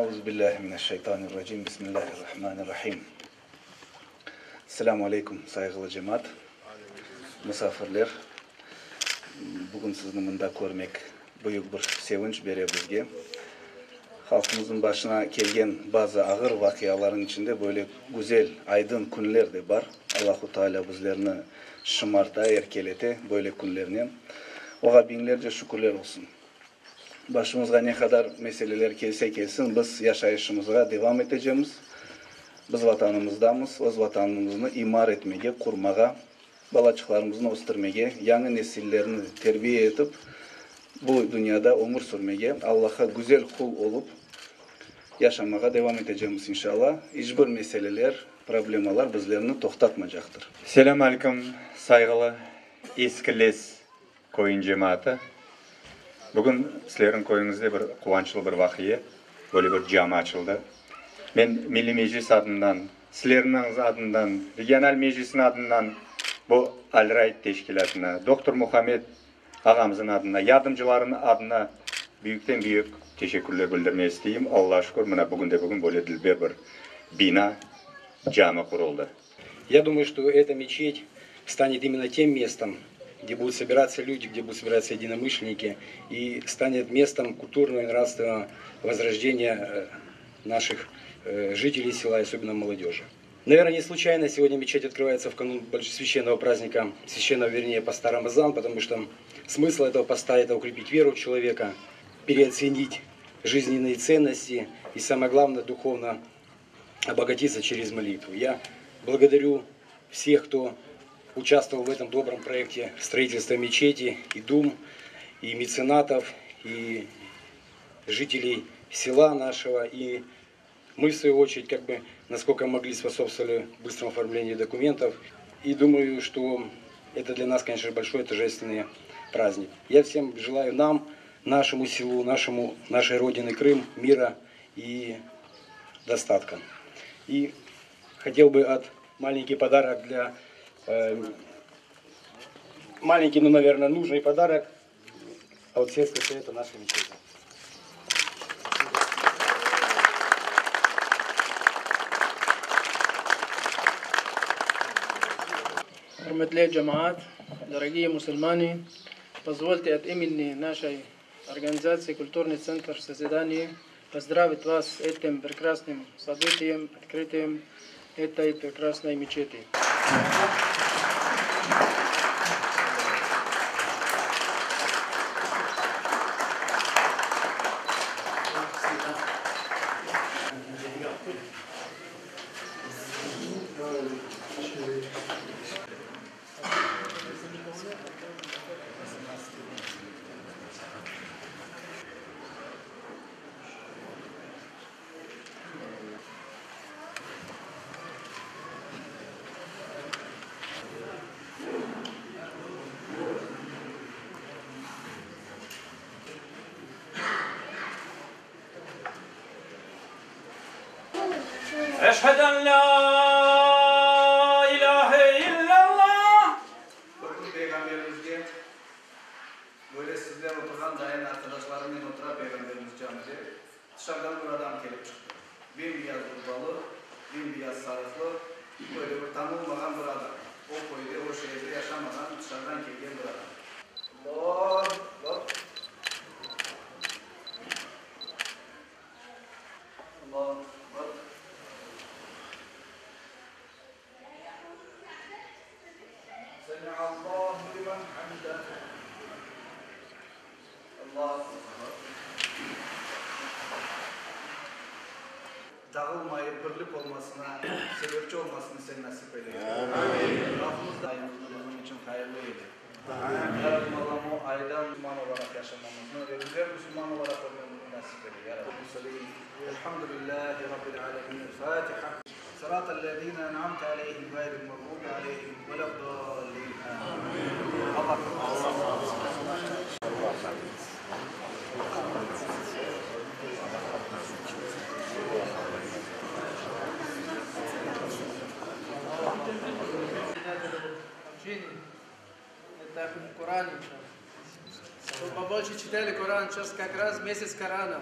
Auzubillahi mineşşeytanirracim. Bismillahirrahmanirrahim. Selâmu aleyküm, sayğılı cemaat, musafirler. Bugün sizni mında körmek büyük bir sevinç bere bizge. Halqımıznıñ başına kelgen bazı ağır vaqialarnıñ içinde böyle güzel, aydın künler de bar. Allahu Teala bizlerni şımarta, erkelete böyle künlernen. Oğa biñlerce şükürler olsun. Başımızğa ne qadar meseleler kelse kelsin, biz yaşayışımızğa devam etecemiz. Biz Vatanımızdamız, öz Vatanımıznı imar etmege, qurmağa, balaçıqlarımıznı östürmege, yañı nesillerni terbiye etip, bu dünyada ömür sürmege, Allahqa güzel qul olıp yaşamağa devam etecemiz, inşallah. İç bir meseleler, problemalar bizlerni toqtatmacaqtır. Selâm aleyküm, sayğılı Eski-Les Köyün cemaatı, bugün sizlerniñ köyüñizde bir quvançlı bir vaqiye, böyle bir cami açıldı. Men Milliy Meclis adından, sizlerniñ adından, regional meclisniñ adından bu Alraid teşkilâtına, doktor Muhammed ağamıznıñ adına, yardımcılarınıñ adına büyükten-büyük teşekkürler bildirmege isteyim. Allağa şükür, mına bugünde-bugün böyle dilber bir bina, cami quruldı. Я думаю, что эта мечеть станет именно тем местом, где будут собираться люди, где будут собираться единомышленники, и станет местом культурного и нравственного возрождения э, наших э, жителей села, особенно молодежи. Наверное, не случайно сегодня мечеть открывается в канун священного праздника, священного, вернее, поста Рамазан, потому что смысл этого поста – это укрепить веру человека, переоценить жизненные ценности и, самое главное, духовно обогатиться через молитву. Я благодарю всех, кто участвовал в этом добром проекте строительства мечети, и дум, и меценатов, и жителей села нашего, и мы, в свою очередь, как бы, насколько могли, способствовали быстрому оформлению документов. И думаю, что это для нас, конечно, большой торжественный праздник. Я всем желаю нам, нашему селу, нашему, нашей родине Крым, мира и достатка. И хотел бы от маленький подарок для э, маленький, но, наверное, нужный подарок от сельского совета нашей мечети. Ürmetli cemaat, дорогие мусульмане, позвольте от имени нашей организации «Культурный центр созидания» поздравить вас с этим прекрасным событием, открытием этой прекрасной мечети. Eşhedü en lâ ilâhe illallah. Bir kün Peyğamberimizge böyle sizler oturğan dayın arqadaşlarınen otura Peyğamberimiz camide, tışarıdan bir adam kelip çıqtı. Bem-beyaz urbalı, bem-beyaz sarıqlı, böyle bir tanılmağan bir adam. O köyde, o şeerde yaşamağan, tışarıdan kelgen bir adam. Allahu Ekber! Allahu Ekber! Semiallahu limen hamideh. Allahu Ekber. Dağılmayıp birlik olmasına sebepçi olmasını Sen nasip eyle. Amin. Halqımız ayımıznı bizim içün hayırlı eyle. Ya Rabbim Allam o ayda musulman olaraq yaşamamıznı ve güzel musulman olaraq ölmemizni nasip eyle. Ya Rabbim. Elhamdülillahi Rabbil alemin. El-Fatiha. Sıratallezine en'amte aleyhim gayril mağdubi aleyhim vele'd-dallin. Amin. Allah razı olsun. Это в Коране. Чтобы побольше читали Коран, сейчас как раз месяц Корана.